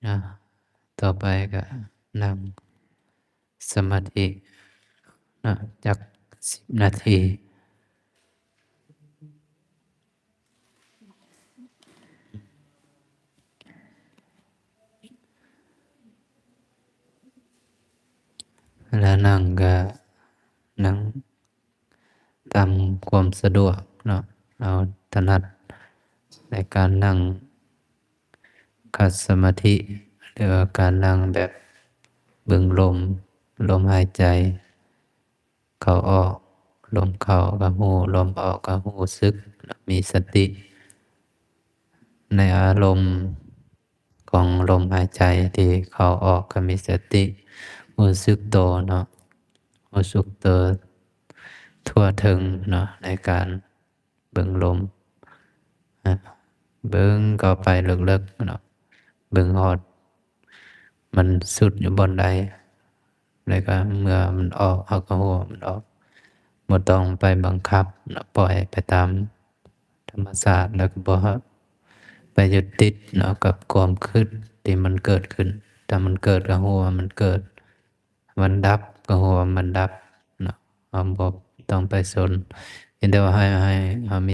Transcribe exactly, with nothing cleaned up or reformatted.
อ่ะ ต่อไปก็นั่งสมาธิเนาะ จักสิบนาที แล้วนั่งก็นั่งตามความสะดวกเนาะ เอาถนัดในการนั่งขัดสมาธิ หรือว่าการนั่งแบบเบิ่งลม ลมหายใจ เข้าออก ลมเข้าก็ฮู้ ลมออกก็ฮู้สึก มีสติ ในอารมณ์ของลมหายใจที่เข้าออก ก็มีสติ ฮู้สึกโตเนาะ ฮู้สึกโตทั่วถึงเนาะ ในการเบิ่งลม อ่ะ เบิ่งเข้าไปลึกๆเนาะ เบิ่งฮอดมันสุดอยู่บ่อนใด แล้วก็เมื่อมันออก เฮาก็ฮู้ว่ามันออก บ่ต้องไปบังคับเนาะ ปล่อยไปตามธรรมชาติ แล้วก็บ่ไปยึดติดเนาะ กับความคิดที่มันเกิดขึ้น ถ้ามันเกิดก็ฮู้ว่ามันเกิด มันดับก็ฮู้ว่ามันดับเนาะ เฮาบ่ต้องไปสน เพียงแต่ว่าให้ ให้เฮามี